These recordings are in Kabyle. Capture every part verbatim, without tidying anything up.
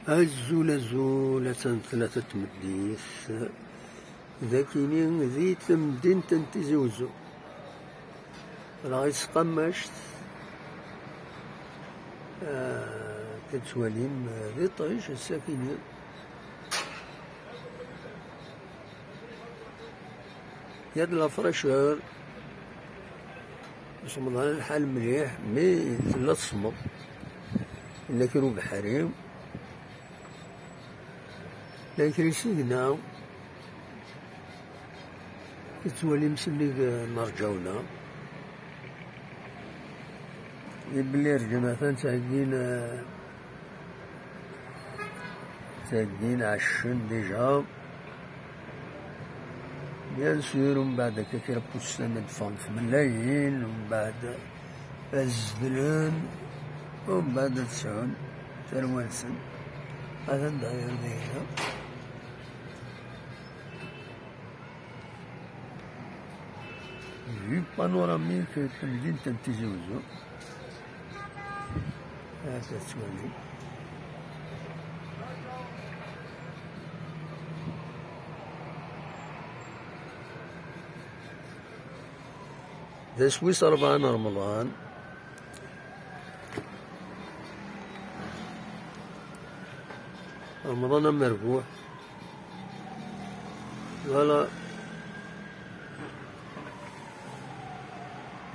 Azul, azul, attan tlata n tmeddit. Dakini di temdint n Tizi Uzzu. Ɣer Tqamact, ah, tettwalim, ah, d iṭij, ass-akini. Il y a de la fraîcheur. Semmeḍ lḥal mliḥ, mi tella tsemmeḍ. Yella kra ubeḥri. Llan kra isigna, tettwalim sennig, eh, n rǧawna. Di belli rǧan atan ttheggin, eh, ttheggin ɛeccen déjà. Bien sûr, umbeɛd akka kra n wussan ad d-ffɣen tmellayin, umbeɛd ad zdlen, umbeɛd ad sɛun tarwa-nsen. Atan daɣ dayla. Vue panoramique n temdint n Tizi Uzzu. Ata tettwali. D ass wis ṛebɛa n Remḍan. Remḍan amerbuḥ. Voilà.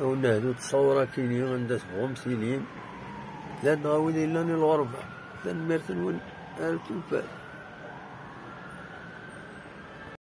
Awen nehdu ttṣawṛa akini anda tebɣum tilim. Ladɣa wid yellan i lɣerba. Tanemmirt-nwen ar tufat.